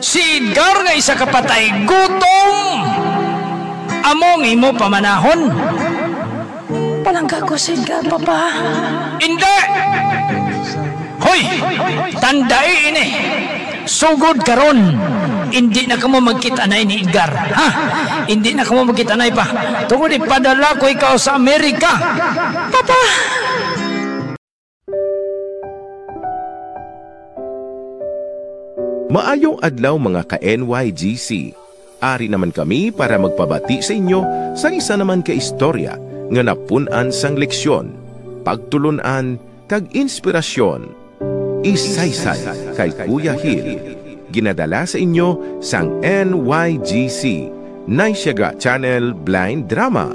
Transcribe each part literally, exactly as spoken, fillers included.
Si Edgar nga isa ka patay gutom, amo ang imo pamanahon? Palangga ko si Edgar, Papa. Hindi! Hoy! Tandai ini! Sugod karon, hindi na kamo magkita-anay ni Edgar, ha? Hindi na kamo magkita-anay pa. Tungod ipadala ko ikaw sa Amerika. Papa! Maayong adlaw, mga ka-N Y G C. Ari naman kami para magpabati sa inyo sa isa naman ka istorya nga napun-an sang leksyon, pagtulon-an, kag inspirasyon. Isaysay kay Kuya Hil. Ginadala sa inyo sang N Y G C, Naysyaga Channel Blind Drama.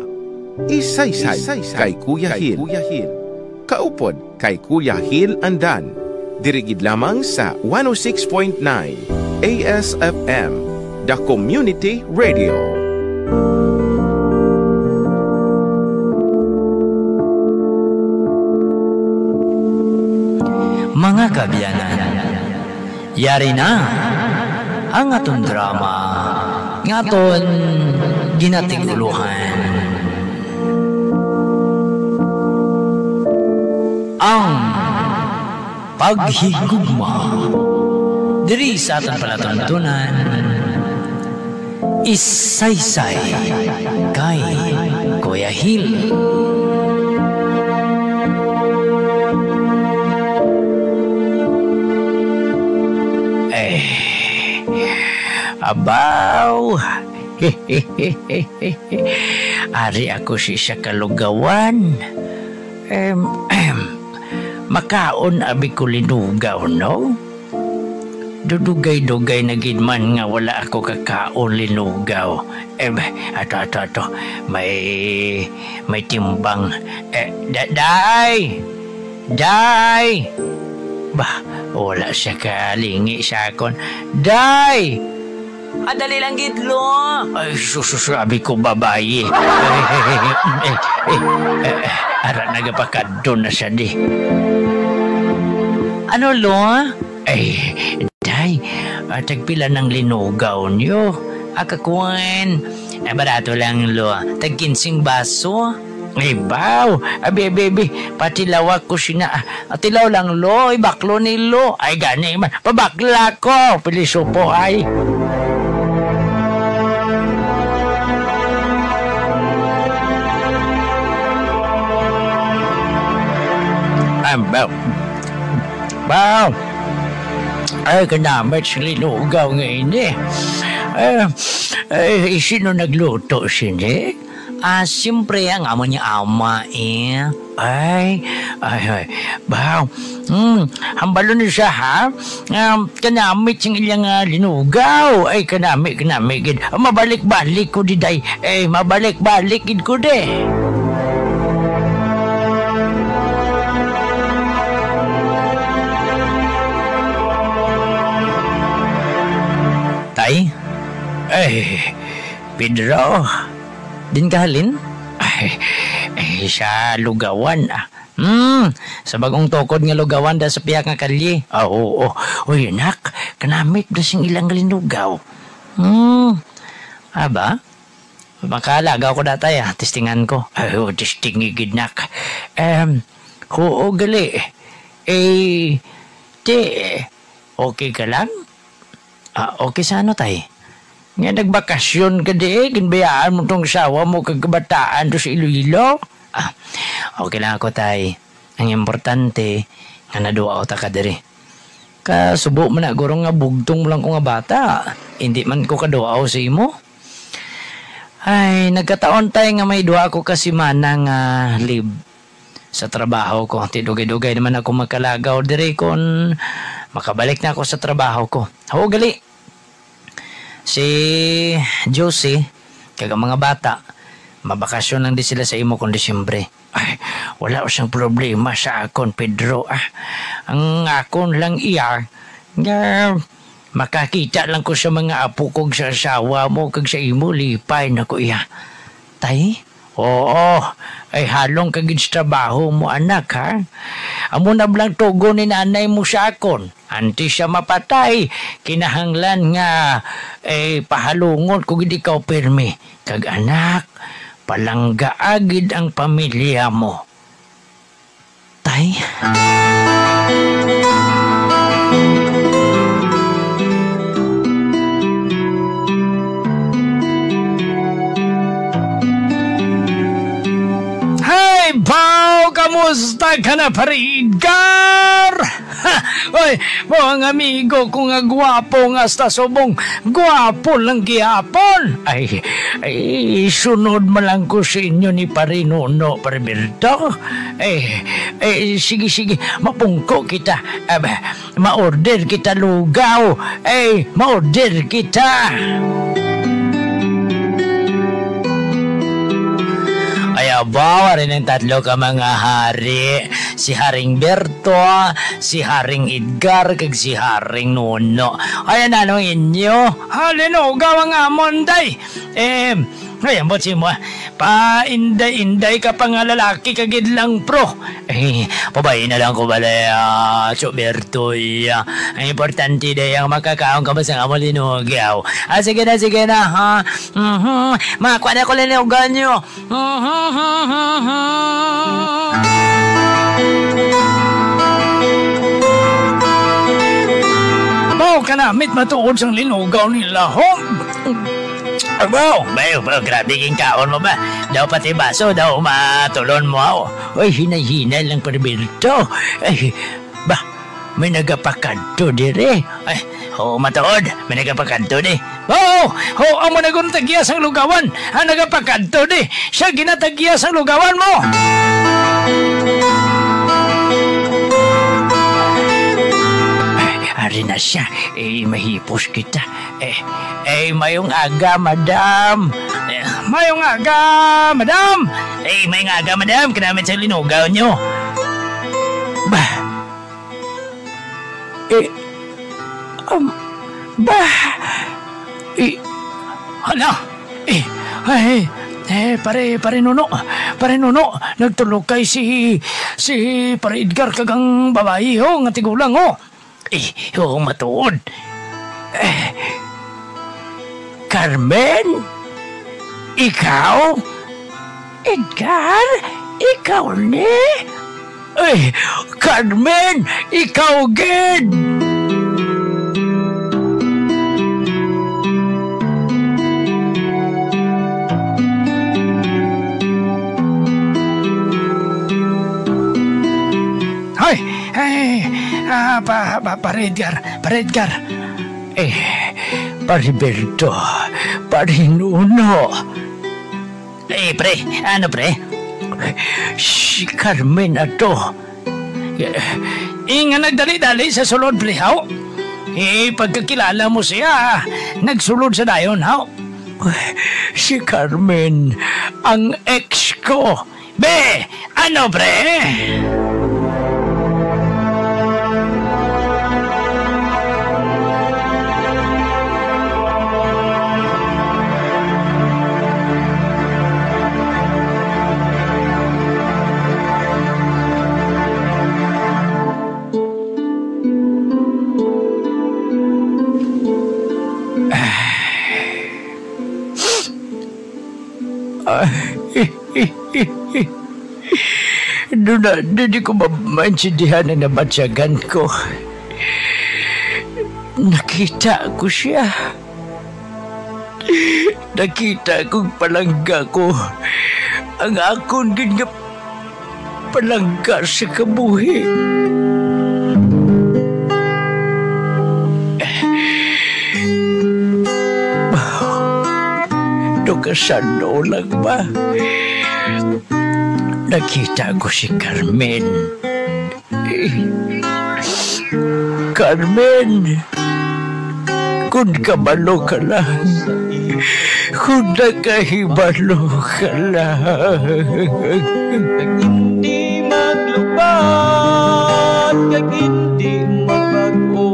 Isaysay kay Kuya Hil. Kaupod kay Kuya Hil Andan. Diri gid lamang sa one oh six point nine A S F M, The Community Radio. Mga kaabyanan, yari na ang aton drama nga aton ginatig-ulohan. Ang paghigugma. Diri sa aton palatuntunan, Isaysay kay Kuya Hil. Eh, abaw. Ari ako sa isa ka lugawan. Em, makaon abi ko linugaw, no? Dudugay-dugay na gid man nga wala ako kakaon linugaw. Eh, bah, ato, ato, ato. May, may timbang. Eh, da-, day! Day! Bah, wala siya kalingi sa akon. Day! Ah, dali lang gid, lo. Ay, sus, sus, sabi ko, babayi. Eh, eh, eh, eh, eh, eh, ara, nagapakadto na siya, di. Ano, lo? Ay, day, ah, tagpila nang linugaw niyo? Ah, kakuan. Ah, barato lang, lo. Tag kinsing baso. Ay, baw. Abi, abi, abi. Patilawak ko sina. Ah, tilaw lang, lo. Ibaklo ni, lo. Ay, gani man. Pabakla ko. Pilisupo, ay. Ay, baw. Baw. Ay, kanamit sa linugaw nga ini. Eh, eh, sino nagluto sini? Ah, siyempre, ang amo niya ama, eh. Ay, ay, ay. Baw. Hmm, hambalon niyo siya, ha? Um, kanamit sing ilang, ah, linugaw. Ay, kanami, kanami, gid. Ah, mabalik-balik ko, diday. Eh, mabalik-balik gid ko, de. Tay? Ay, Pedro, din ka halin? Ay, eh, sa lugawan, ah. Hmm, sa bagong tukod nga lugawan da sa pihak nga kalye. Ah, oo. Uy, anak, kanamit da sing ilang linugaw. Hmm, aba? Makalagaw ko datay, ah. Testingan ko. Ay, oh, testingi gid, nak. Em, oo, gali. Eh, ti, okay ka lang? Ah, okay sa ano, tay? Nga nagbakasyon ka di, eh, ginbayaan mo tong asawa mo kag kabataan to sa Iloilo? Ah, okay lang ako, tay. Ang importante, nga naduaw ta ka diri. Kasubo man na, guro, nga bugtong mo lang ko nga bata. Hindi man ko kaduaw sa imo. Ay, nagkataon, tay, nga may duha ako ka semana nga leave sa trabaho ko. Ti dugay-dugay naman ako makalagaw diri kon makabalik na ako sa trabaho ko. Ho, gali. Si Josie, kag ang mga bata, mabakasyon lang di sila sa imo kon Disyembre. Ay, wala siyang problema sa akon, Pedro, ah. Ang akon lang iya, nga makakita lang ko sa mga apo kog sa asawa mo kag sa imo, lipay na ko iya. Tay, Oo, ay halong ka gid sa trabaho mo, anak, ha? Amo na bala ang tugon ni nanay mo sa akon. Antes siya mapatay, kinahanglan nga, eh, pahalungon ko gid ikaw pirmi. Kag anak, palanggaa gid ang pamilya mo. Tay? Hey, Pao! Kamusta ka na, Pare Edgar? Ha! Oy, mo ang amigo ko nga gwapo nga hasta subong gwapo lang gihapon. Ay, ay, sunod man lang ko sa inyo ni Pare Nuno, Pare Berto. Eh, eh, sige, sige, mapungko kita. Ah, ma-order kita lugaw. Eh, ma-order kita. Ay, abaw, ari ang tatlo ka mga hari. Si Haring Berto, si Haring Edgar, kag si Haring Nuno. Ay, ano ang inyo? Ah, linugaw ang amon, day. Eh, ay, ambot si mo, ah. Painday-inday ka pa nga lalaki ka gid lang, pro. Eh, pabay na lang ko bala, ah, Tio Bertoy, ah. Ang importante day ang makakaon ka ba sa amo linugaw. Ah, sige na, sige na, ha. Mhm. Makuha na ko linugaw nyo. Mhm. Mao ka namit matuod sang linugaw nila, ho. Abaw, bayo, bayo, grabe king kaon mo ba? Daw pati baso, daw matulon mo, aw. Oy, hinay-hinay lang, Perberto. Ay, ba, may nagapakadto dire. Ay, oo, matuod, may nagapakadto di. Oo, oo, amo na gun tagya sang lugawan. Ang nagapakadto di. Siya ginatagya sang lugawan mo. Ay, ari na siya. Eh, mahipos kita. Eh, eh, mayong aga, madam. Eh, mayong aga, madam. Eh, mayong aga, madam. Kanamit sa linugaw nyo. Bah. Eh, um, bah. Eh, hala. Eh, ay, eh, pare, pare Nuno. Pare Nuno, nagtulokay si, si Pare Edgar kag ang babayi, ho, nga tigulang, ho. Eh, oo, matuod. Eh, Carmen? Ikaw? Edgar, ikaw ni? Ay, Carmen, ikaw gid! Hoy! Ay, ah, pa, pa, Pare Edgar, Pare Edgar. Eh, Pare Berto, Pare Nuno. Eh, pre, ano, pre? Si Carmen ato. Eh, eh, nga nagdali-dali sa sulod, pre, haw? Eh, pagkakilala mo siya, nagsulod sa dayon, haw? Si Carmen, ang ex ko. Be, ano, pre? Ah. Duna, di, di ko ma-, maintindihan ang nabatyagan ko. Nakita ko siya. Nakita kong palangga ko. Ang akon gid nga palangga sa kabuhi. Nakasan-o lang ba? Nakita ko si Carmen. Carmen, kun kabalo ka lang, kun nakahibalo ka lang. Kag hindi maglubat, kag hindi magbag-o,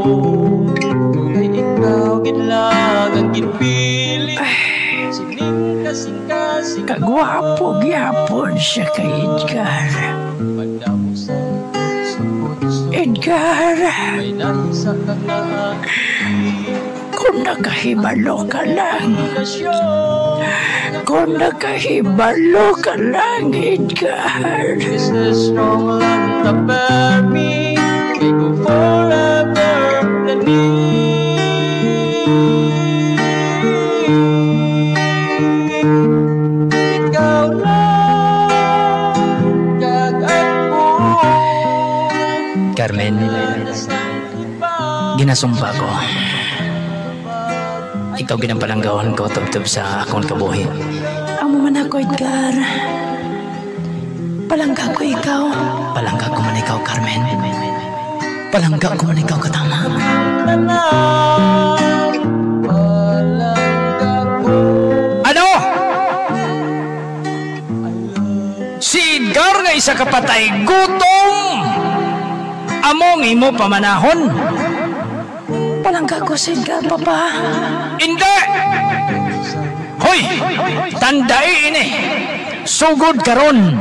kay ikaw gid lang ang ginpili. Sining kasing-kasing Kagwapo gyapon siya kay Edgar. Edgar, kung nakahibalo ka lang, kung nakahibalo ka lang, Edgar. Carmen, ginasumpa ko. Ikaw gid ang palanggahon ko tubtob sa akon kabuhi. Amo man ako, Edgar. Palangga ko ikaw. Palangga ko man ikaw, Carmen. Palangga ko man ikaw katama. Ano? Si Edgar nga isa ka patay gutom, amo ang imo pamanahon? Palangga ko si Edgar, Papa. Hindi! Hoy! Tandai ini! Sugod karon,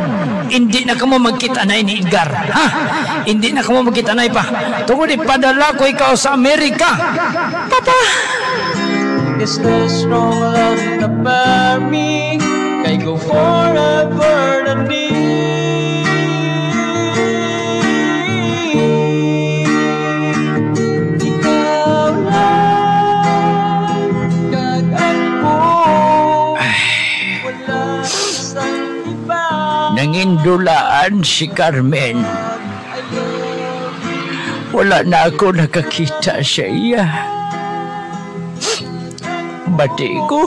hindi na kamo magkita-anay ni Edgar, ha? Hindi na kamo magkita-anay pa. Tungod ipadala ko ikaw sa Amerika. Papa! Is the strong love that bear me? Kay go forever na ni. Ikaw lang, kag ako. Ay. Wala sang iba. Nangindulaan si Carmen. Wala na ako nakakita sa iya. Bati ko,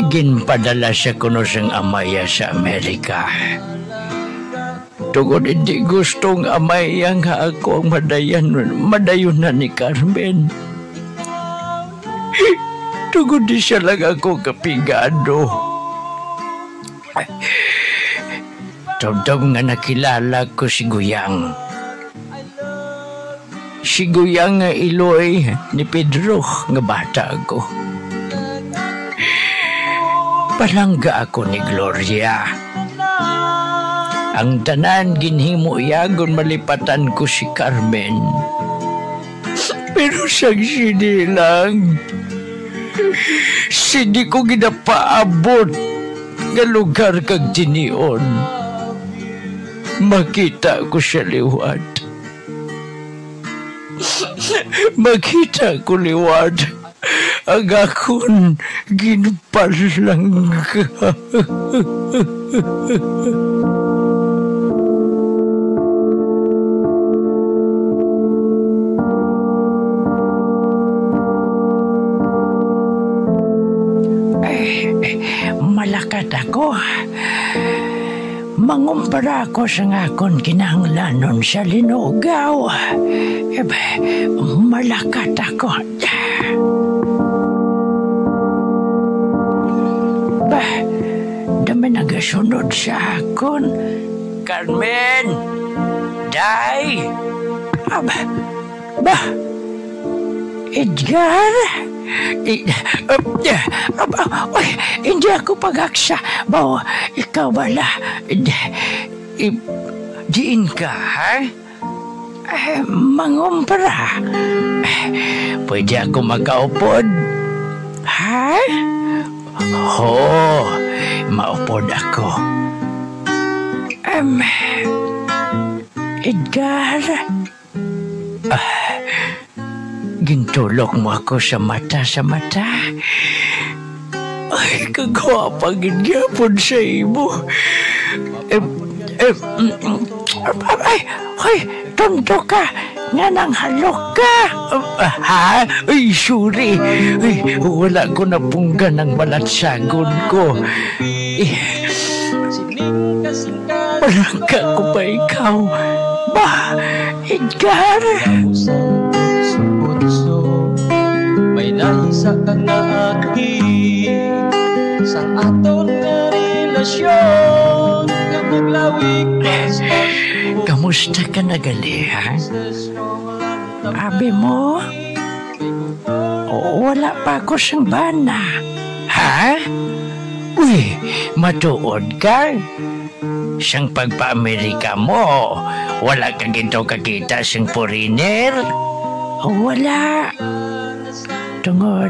ginpadala siya kuno sang amaya sa Amerika. Tungod hindi gusto ang amaya nga ako ang madayan-, madayunan ni Carmen. Tungod di siya lang ako kapigado. Tubtob nga nakilala ko si Guyang. Si Guyang nga iloy ni Pedro nga bata ko. Palangga ako ni Gloria. Ang tanan ginhimo iya gun malipatan ko si Carmen. Pero sang sini lang, sini ko ginapaabot nga lugar kag tinion, makita ko siya liwat. Makita ko liwat ang akon ginpalangga. Ay, malakat ako. Mangumpara ako sang akon kinahanglanon sa linugaw. Eh, malakat ako. Bah, dami nagasunod sa akon. Carmen! Day! Aba, bah! Edgar? I-, uh, uh, aba, oy, hindi ako pag-aksa. Baw, ikaw bala. Di-, i-, diin ka, ha? Eh, mangumpra. Eh, pwede ako makaupod? Ha? Ho, maupod ako. Em, Edgar? Ah, gintulok mo ako sa mata sa mata. Ay, kagwapa gid gyapon sa imo. Em, em, mm, mm. Ay, hoy, tonto ka. Nga nang halok ka. Ah, ha? Ay, sorry. Ay, wala ko napunggan ang balatsagon ko. Eh, Palangga ko pa ikaw, ba, Edgar? Sa bunso, may naisa ka nga aki. Sa aton nga relasyon, nga maglawig pa sa Kamusta ka na gali, ha? Abi mo, wala pa ako sing bana. Ha? Uy, matuod ka? Sang pagpa-Amerika mo, wala ka gid daw kakita sing foreigner? Wala. Tungod,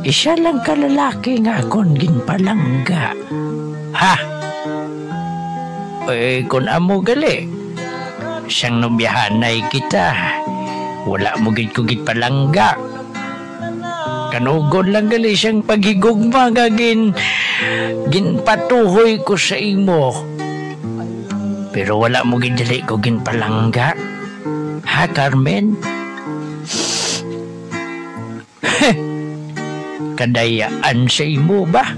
isa lang ka lalaki nga akon ginpalangga. Ha? Eh, kun amo gali, sang nobyahanay kita, wala mo gid ko ginpalangga. Kanugon lang gali sang paghigugma nga gin-, ginpatuhoy ko sa imo. Pero wala mo gid dali ko ginpalangga. Ha, Carmen? Kadayaan sa imo ba?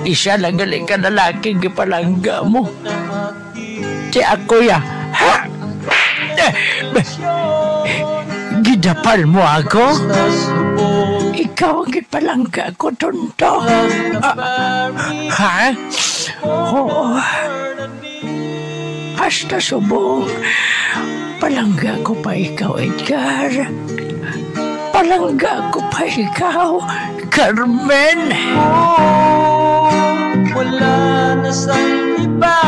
Isa lang gali ka lalaki gipalangga mo. Ti ako ya. Ha? Eh, gidapal mo ako? Ikaw ang gipalangga ko, tonto. Ah, ha? Oo. Hasta subong, palangga ko pa ikaw, Edgar. Palangga ko pa ikaw, Carmen. Wala na sang iba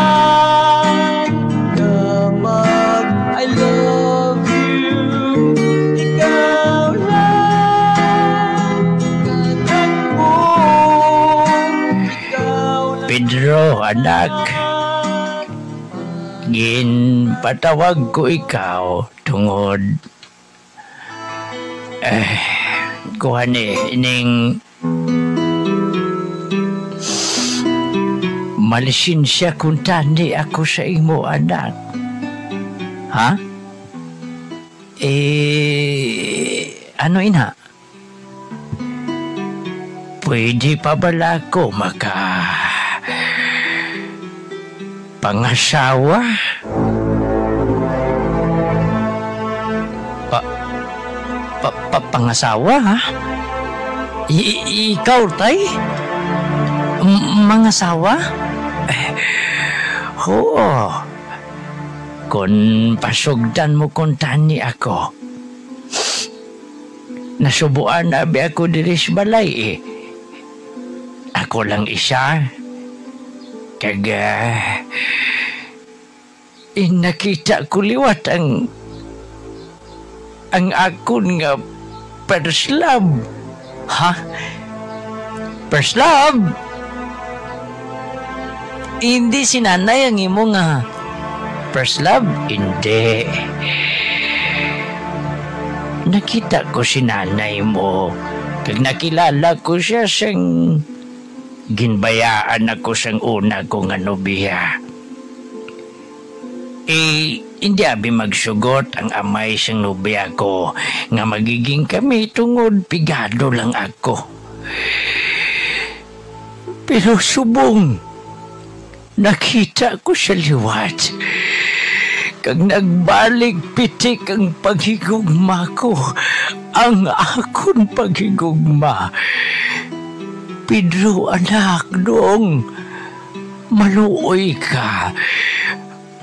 na mag-I love you. Ikaw lang, anak ko. Ikaw lang. Pedro, anak. Ginpatawag ko ikaw tungod, eh, kuha ni ining malisensya kung tani ako sa imo, anak. Ha? Eh, ano ina? Pwede pa bala ako maka pangasawa? Pa, pa, pa, pangasawa, ha? I, i, ikaw, tay? M-, mangasawa? Eh, oo. Kon pasugdan mo kuntani ako, nasubuan abi ako diri sa balay, eh. Ako lang isa. Kag, ah, eh, nakita ko liwat ang, ang akon nga first love. Ha? First love? Hindi si nanay ang imo nga first love? Hindi. Nakita ko si nanay mo, kag nakilala ko siya sang ginbayaan ako sang una ko nga nobya. Eh, hindi abi magsugot ang amay sang nobya ko nga magiging kami tungod pigado lang ako. Pero subong, nakita ko siya liwat, kag nagbalik pitik ang paghigugma ko, ang akon paghigugma. Pedro, anak, dong, maluoy ka.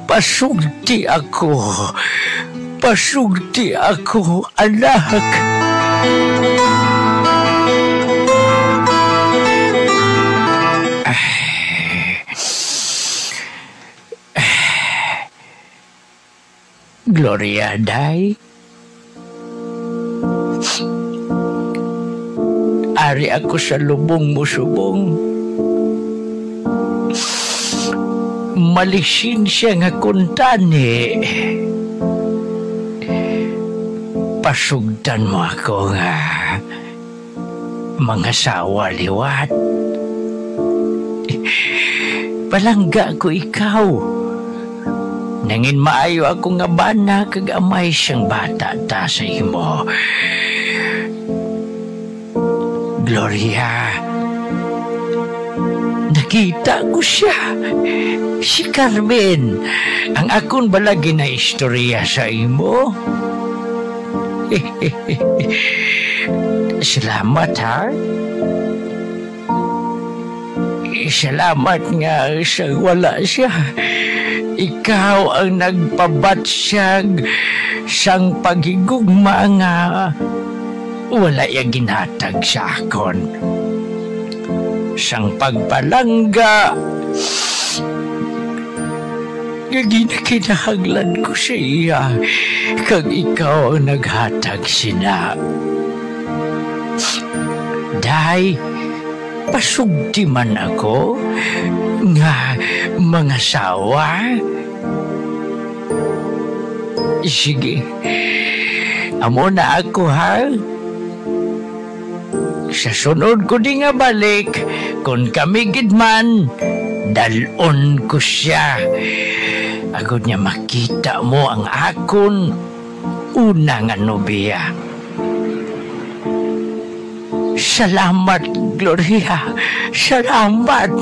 Pasugdi ako. Pasugdi ako, anak. Ay. Gloria, day. Ari ako sa lubong mo subong. Malisensya nga kuntani. Pasugdan mo ako nga mangasawa liwat. Palangga ko ikaw. Nangin maayo ako nga bana kag amay sang bata ta sa imo. Gloria, nakita ko siya. Si Carmen, ang akon bala ginaistorya sa imo. Salamat, ha? Salamat nga sa wala siya. Ikaw ang nagpabatyag sang paghigugma nga wala iya ginhatag sa akon. sang pagpalangga nga ginakinahanglan ko sa iya, kag ikaw ang naghatag sina. Day, pasugdi man ako nga mangasawa. Sige, amo na ako, ha? Sa sunod ko di nga balik, kon kami gid man, dal-on ko sia, agod nga makita mo ang akon una nga nobya. Salamat, Gloria. Salamat.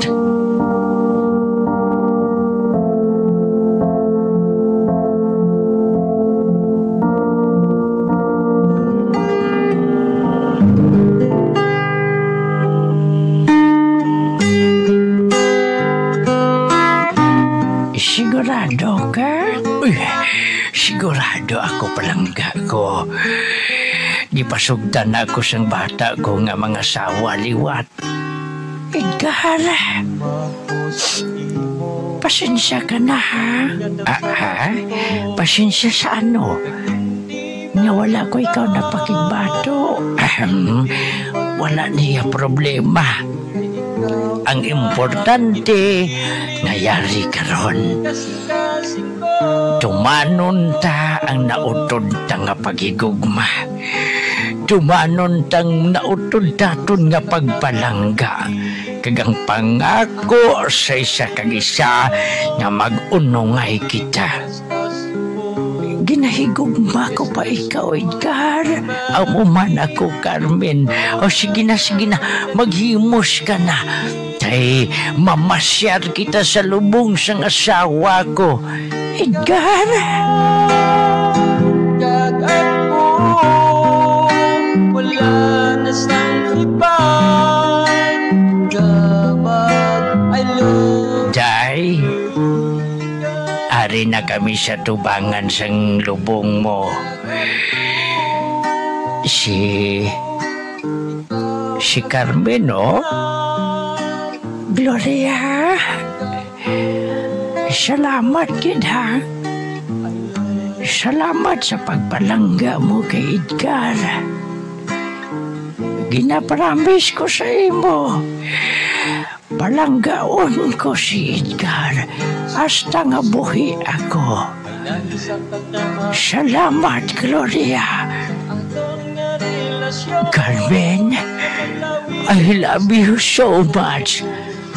Sigurado ka? Uy, sigurado ako, palangga ko. Gipasugdan na ako sang bata ko nga mangasawa liwat. Edgar, pasensya ka na, ha? Ah, ha? Pasensya sa ano? Nga wala ko ikaw napakigbato. Ahem, wala niya problema. Ang importante, nga yari karon. Tumanon ta ang nautod ta nga paghigugma. Tumanon tang nautod taton nga pagpalangga, kag ang pangako sa isa kag isa nga mag-unongay kita. Ginahigugma ko pa ikaw, Edgar. Amo man ako, Carmen. O, sige na, sige na, maghimos ka na. Kay mamasyar kita sa lubong sang asawa ko. Edgar! Kag ako, wala na sang iba. Damag, I love Day, ari na kami sa tubangan sang lubong mo. Si, si Carmen, oh. Gloria, salamat gid, ha. Salamat sa pagpalangga mo kay Edgar. Ginapromise ko sa imo, palanggaon ko si Edgar hasta nga buhi ako. Salamat, Gloria. Carmen, I love you so much.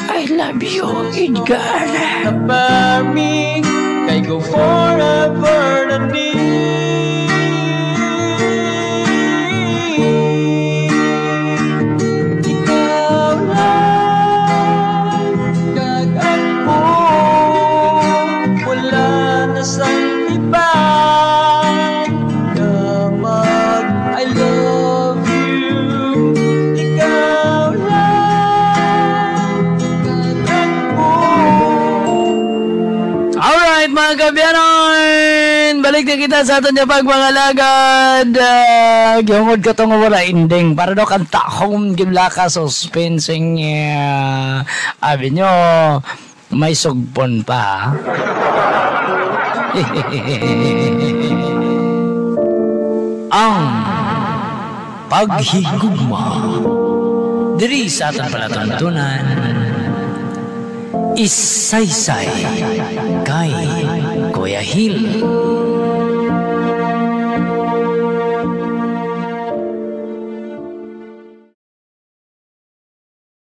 I love you, Edgar. Kay go forever na ni. Ikaw lang kag ako, wala na sang iba. Damag, I love you. Ikaw lang, kag ako. Alright, mga kaabyanon, balik na kita sa aton nga pagpangalagad. Ah, gihungod ko tong wala ending. Para daw kantahon, gibla ka, suspensing, ah, abi nyo, may sugpon pa. Ang paghigugma diri sa aton palatuntunan, Isaysay kay Kuya Hil.